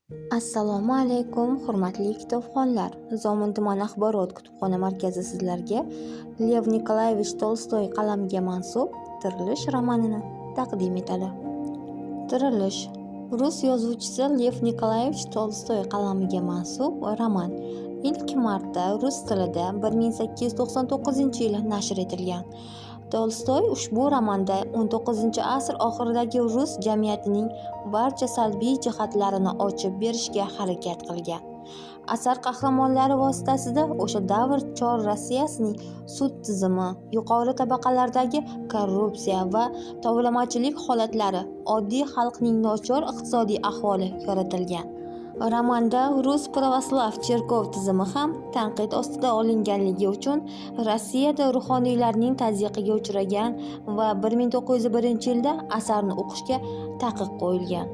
Assalomu alaykum, hurmatli kitobxonlar! Zomin tuman axborot kutubxona markazi sizlarga Lev Nikolayevich Tolstoy qalamiga mansub "Tirilish" romanini taqdim etadi. "Tirilish" rus yozuvchisi Lev Nikolayevich Tolstoy qalamiga mansub roman ilk marta rus tilida 1899-yili nashr etilgan. Tolstoy ushbu romanda XIX asr oxiridagi rus jamiyatining barcha salbiy jihatlarini ochib berishga harakat qilgan. Asar qahramonlari vositasida o'sha davr chor Rossiyasining sud tizimi, yuqori tabaqalardagi korrupsiya va tovlamachilik holatlari, oddiy xalqning nochor iqtisodiy ahvoli yoritilgan. Romanda rus pravoslav cherkov tizimi ham tanqid ostiga olinganligi uchun Rossiyada ruhoniylarning tazyiqiga uchragan va 1901-yilda asarni o'qishga taqiq qo'yilgan.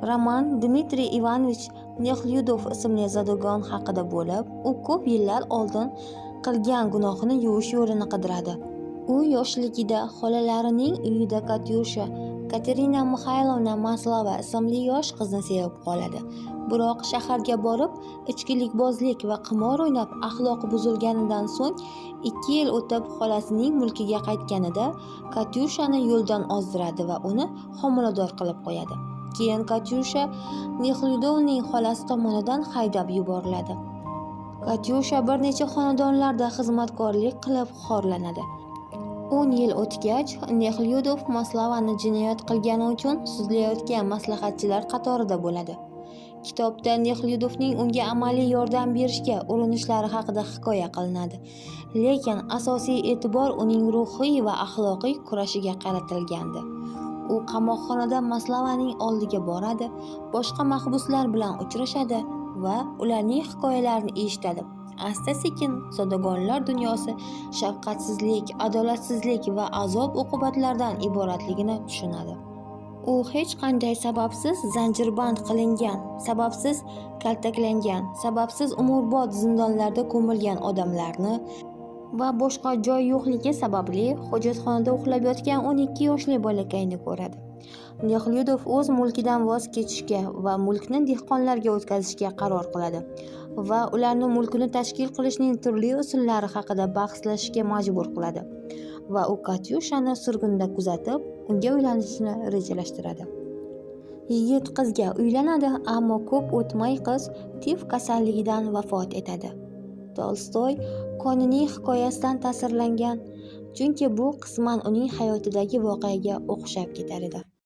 Roman Dmitriy Ivanovich Nexlyudov ismli zodagon haqida bo'lib, u ko'p yillar oldin qilgan gunohini yuvish yo'lini qidiradi. U yoshligida xolalarining uyida Katyusha Katerina Mixaylovna Maslova ismli yosh qizni sevib qoladi. Biroq shaharga borib, ichkilikbozlik va qimor o'ynab axloqi buzilganidan so'ng 2 yil o'tib xolasining mulkiga qaytganida Katyushani yo'ldan ozdiradi va uni homilador qilib qo'yadi. Keyin Katyusha Nexlyudovning xolasi tomonidan haydab yuboriladi. Katyusha bir necha xonadonlarda xizmatkorlik qilib xorlanadi. 10 yil o'tgach, Nexlyudov Maslovani jinoyat qilgani uchun sudlayotgan maslahatchilar qatorida bo'ladi. Kitobda Nexlyudovning unga amaliy yordam berishga urinishlari haqida hikoya qilinadi. Lekin asosiy e'tibor uning ruhiy va axloqiy kurashiga qaratilgandi. U qamoqxonada Maslovaning oldiga boradi, boshqa mahbuslar bilan uchrashadi va ularning hikoyalarini eshitadi. Asta-sekin zodagonlar dunyosi shafqatsizlik, adolatsizlik va azob-uqubatlardan iboratligini tushunadi. U hech qanday sababsiz zanjirband qilingan, sababsiz kaltaklangan, sababsiz umrbod zindonlarda ko'milgan odamlarni va boshqa joy yo'qligi sababli hojatxonada uxlab yotgan 12 yoshli bolakayni ko'radi. Nexlyudov o'z mulkidan voz kechishga va mulkni dehqonlarga o'tkazishga qaror qiladi va ularni mulkini tashkil qilishning turli usullari haqida bahslashishga majbur qiladi va u Katyushani surgunda kuzatib, unga uylanishni rejalashtiradi. Yigit qizga uylanadi, ammo ko'p o'tmay qiz tif kasalligidan vafot etadi. Tolstoy Konining hikoyasidan ta'sirlangan, chunki bu qisman uning hayotidagi voqeaga o'xshab ketar edi.